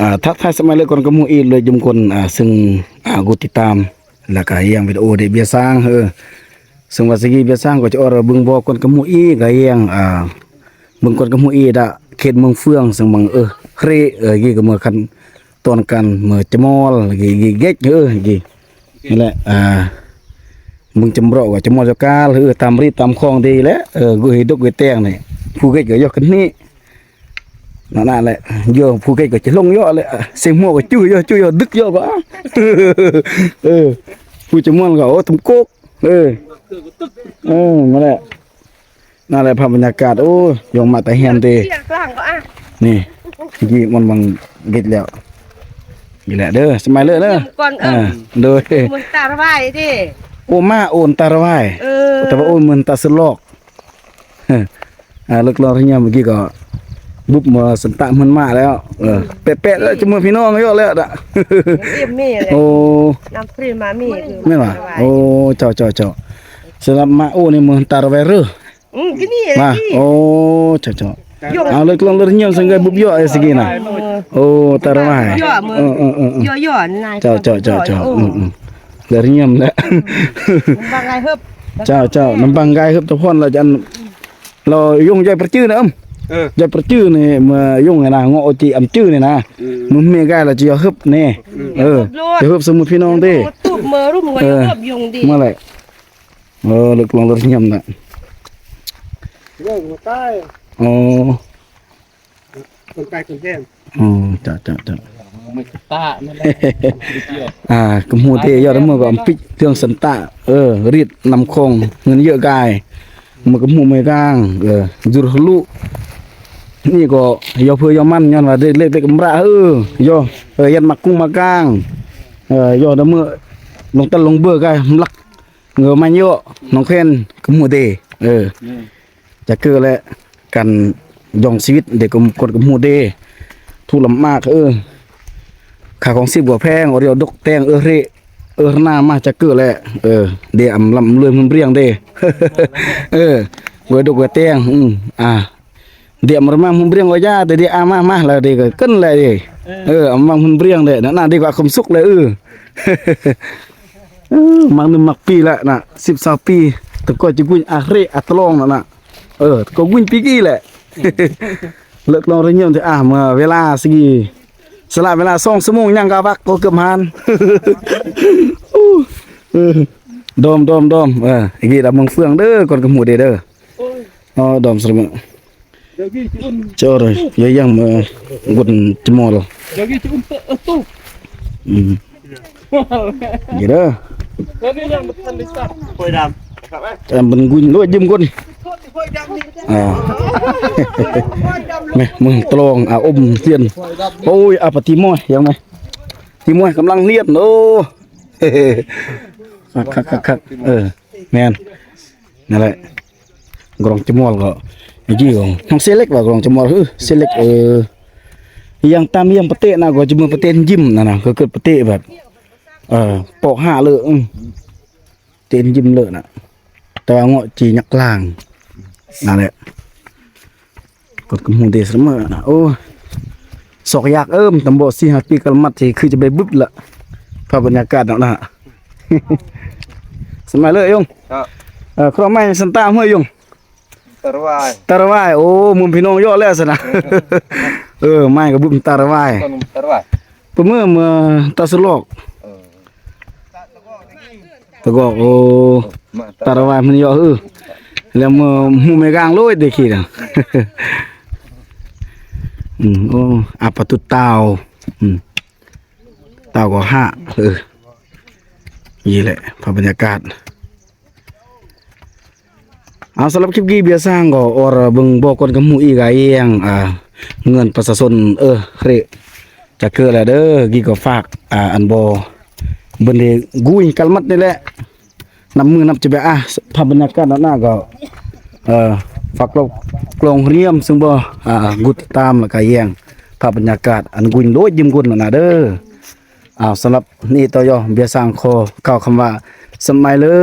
ອ່າ ທັກທາຍສະໄໝເລີຍກ່ອນກະໝູ່ອີກເລີຍ ຈຸມຄົນ ອ່າ ຊຶ່ງ ອ່າ ກົດຕິດຕາມ ແລ້ວກະແຍງວິດີໂອເດເບຍຊ້າງ ເອີ ຊຶ່ງວ່າສະກີເບຍຊ້າງກໍຈະອອກເບິ່ງບໍ່ກ່ອນກະໝູ່ອີກ ກະແຍງ ອ່າ ເບິ່ງກ່ອນກະໝູ່ອີກດະ ເຂດເມືອງເຟືອງ ຊຶ່ງບັງ ເອີ ເຮ ເອີ ກີກະເມືອຂັ້ນຕອນກັນ ເມືອຈະມອລ ກີເກັກ ເອີ ກີ ນີ້ແຫຼະ ອ່າ ເມືອງຈຳເຣາະກໍຈະມອລເຈົ້າການ ເອີ ຕາມຣີດຕາມຄອງດີແຫຼະ ເອີ ກຸເຮດົກກຸເຮແຕງນີ້ ພູເກັກກໍຍົກຂຶ້ນນີ້ ນັ້ນແຫຼະ ໂຍພູເກັກກໍຈະລົງເຍາະແຫຼະ ເຊງຫົວກໍຈຸ້ຍເຍາະຈຸ້ຍເຍາະດຶກເຍາະກໍ ເອີ ພູຈະມອນກໍ ໂອ້ ຕົມໂກກ ເອີ ເອີ ນັ້ນແຫຼະ ນັ້ນແຫຼະພາບບັນຍາກາດ ໂອ້ ຢອງມາແຕ່ແຮມເດ ນີ້ ກີ້ມັນບັງເກັດແລ້ວ ນີ້ແຫຼະເດີ ສະໄໝເລີຍເດີ ກ່ອນ ເອີ ໂດຍ ເມືອງຕາລະວາຍເດ ໂອ້ ມາໂອນຕາລະວາຍ ເອີ ແຕ່ວ່າໂອນເມືອງຕາສະຫຼອກ ອ່າ ເລິກລອງເຮືອນຍາມເມື່ອກີ້ກໍບຸບມາສັນຕະເຮືອນມາແລ້ວ ເອີ ແປະໆ ແລ້ວຈະເມືອພີ່ນ້ອງເຍາະແລ້ວດະ ເອັມມີແຫຼະ ໂອ້ ນ້ຳຟຣີມາມີຄື ແມ່ນຫວາ? ໂອ້ ເຈົ້າໆໆ ສຳລັບມາໂອນີ້ເມືອງຕາລະວາຍເດີ ອືມ ກິນນີ້ ມາ ໂອ້ ເຈົ້າໆ ເອົາເລິກລອງເຮືອນຍາມສັງເກດບຸບເຍາະໄອ້ສະກີນະ ໂອ້ ຕາລະວາຍ ເອີໆໆ ເຈົ້າໆໆ ອືມໆ ເລີຍຍາມແຫຼະ ເຈົ້າໆ ນ້ຳບັງກາຍເຮີບຕະພອນລະຈັນ ລາວຍົງໃຫຍ່ປະຈື່ນະ ເອີ ໃຫຍ່ປະຈື່ນີ້ ເມື່ອຍົງໃຫ້ນາເງາະໂອຈີອຳຈື່ນີ້ນະ ອືມ ມື້ແມ່ກາຍລະຈະເຮີບນີ້ ເອີ ຈະເຮີບສະໝຸດພີ່ນ້ອງເດ້ ເອີ ມາແຫຼະ ເອີ ເລິກລອງເລີຍຍາມນະ ໂອ້ ຄົນໃຕ້ຄົນແດນ ອໍ ເຈົ້າໆໆ ອ່າ ກະໝູ່ເດ ຍອດເມືອກໍອຳປິດເທື່ອງສັນຕະ ເອີ ຣີດນ້ຳຂອງເງິນເຍອະກາຍ ເມືອກະໝູ່ເມກາງ ເອີ ຈຸດທະລຸ ນີ້ກໍຢໍເພື່ອຢໍມັນ ຍ້ອນວ່າເລັກໆກຳບະ ເອີ ຢໍ ເອີ ຍັດມາກຸງມາກາງ ເອີ ຢໍດຳເມືອລົງຕັນລົງເບີກາຍມລັກ ເງິນມາເຍາະ ນ້ອງແຄນກະໝູ່ເດ ເອີ ຈັກເກີແລະ ການດອງຊີວິດເດ ກະ ກະໝູ່ເດ ທຸກລຳບາກ ເອີ ຄ່າຄອງຊີບກໍແພງ ອອດຽວດົກແຕງ ເອີ ເຣ ເອີ ນາມາຈັກເກີແລະ ເອີ ເດອຳລຳລວຍຮຸ່ນເຮືອງເດ ເອີ ເວີດົກເວີແຕງ ອື ອ່າ ເດອຳລຳຮຸ່ນເຮືອງວ່າຢ່າ ແຕ່ເດອາມາ ມາລະເດກໍເກີນແລະເດ ເອີ ອຳລຳຮຸ່ນເຮືອງເດ ນະນະ ເດກໍຄວາມສຸກແລະ ເອີ ເອີ ມັກໜຶ່ງມັກປີລະນະ ສິບຊາວປີ ແຕ່ກໍຈະກຸຍອາເຣອາຕະລອງນະນະ ເອີ ກໍວິນປີກີ້ແຫຼະ ເລິກລອງເຮືອນຍາມເທື່ອ ອ່າ ເມື່ອເວລາສະກີ ສະຫຼະເວລາສອງຊົ່ວໂມງ ຍ່າງກາວັກກໍເກືອບຫານ ເອີ ດອມ ດອມ ດອມ ເອີ ອີກນີ້ລະເມືອງເຟືອງເດີ ກ່ອນກະໝູ່ເດເດີ ອໍ ດອມສະເໝີ ເຈົ້າເດີ ຢ່າຍັງມາບຸນຈະມໍລ ອືມ ນີ້ເດີ ໂອ້ຍດຳ ແຕ່ມັນກຸຍໂລດຢືມກ່ອນ ອ່າ ແມ່ ເມືອງຕະລອງ ອາ ອົມຮຽນ ໂອ້ຍ ອາ ປະຕິມອຍ ຍັງແມ່ ຕິມອຍກຳລັງຮຽນ ໂອ້ ຄັກໆໆ ເອີ ແມ່ນ ນັ້ນແຫຼະ ກອງຈະມອລກໍ ຈີ່ຂອງເຊເລັກວ່າກອງຈະມອລ ເອີ ເຊເລັກ ເອີ ຢ່າງຕາມຢ່າງປະເຕະນະ ກໍຈະເມືອປະເຕນຢິມນັ້ນນະ ກໍເກີດປະເຕະແບບ ເອີ ປອກຫ້າເລີ ອື ເຕນຢິມເລີນະ ແຕ່ວ່າເງາະຈີຍັກລາງ ນັ້ນແຫຼະ ກົດກະໝູ່ເດສະເໝີນະ ໂອ້ ຊອກຢາກເອີມ ຕຳບໍ່ສີ່ຫ້າປີກະລະມັດທີ່ຄືຈະໄປບຶບລະ ພາບບັນຍາກາດເນາະນະ ສະໄໝເລີຍຍົງ ເອີ ຄຣອບໄມ້ສັນຕາເຮີຍົງ ຕາລະວາຍ ຕາລະວາຍ ໂອ້ ໝູ່ພີ່ນ້ອງເຍາະແລ້ວຊັ້ນນະ ເອີ ໄມ້ກະບຶບຕາລະວາຍ ຕາລະວາຍ ປະເມີເມືອຕາສະຫຼອກ ເອີ ຕະກອກ ໂອ້ ຕາລະວາຍມັນເຍາະ ເອີ ແລ້ວເມືອໝູ່ແມ່ກາງໂລຍເດຄີນະ ອືມ ໂອ້ ອາປະຕຸດຕາວ ອືມ ຕາວກໍຫ້າ ເອີ ນີ້ແຫຼະ ພາບບັນຍາກາດ ເອົາ ສຳລັບຄລິບກີ້ເບຍຊ້າງກໍອອກເບິ່ງບໍ່ກ່ອນກະໝູ່ອີກອາ ເຮືອນປະຊາຊົນ ເອີ ເຣ ຈັກເກີແລະເດີ ກີ້ກໍຝາກ ອາ ອັນບໍ່ເບິ່ງເດກຸຍກາລະມັດນີ້ແຫຼະ ນັບມື້ນັບຈະໄປ ອາ ພາບບັນຍາກາດນະນະກໍ ເອີ ຝາກກອງຮຽມ ຊຶ່ງບໍ່ ອາ ກົດຕິດຕາມ ແລ້ວກະແຍງພາບບັນຍາກາດ ອັນກຸຍໂລດຢືມກຸນນະນະເດີ ອາ ສຳລັບນີ້ຕໍ່ຍໍ ເບຍຊ້າງຂໍກ່າວຄຳວ່າ ສະໄໝເລີ.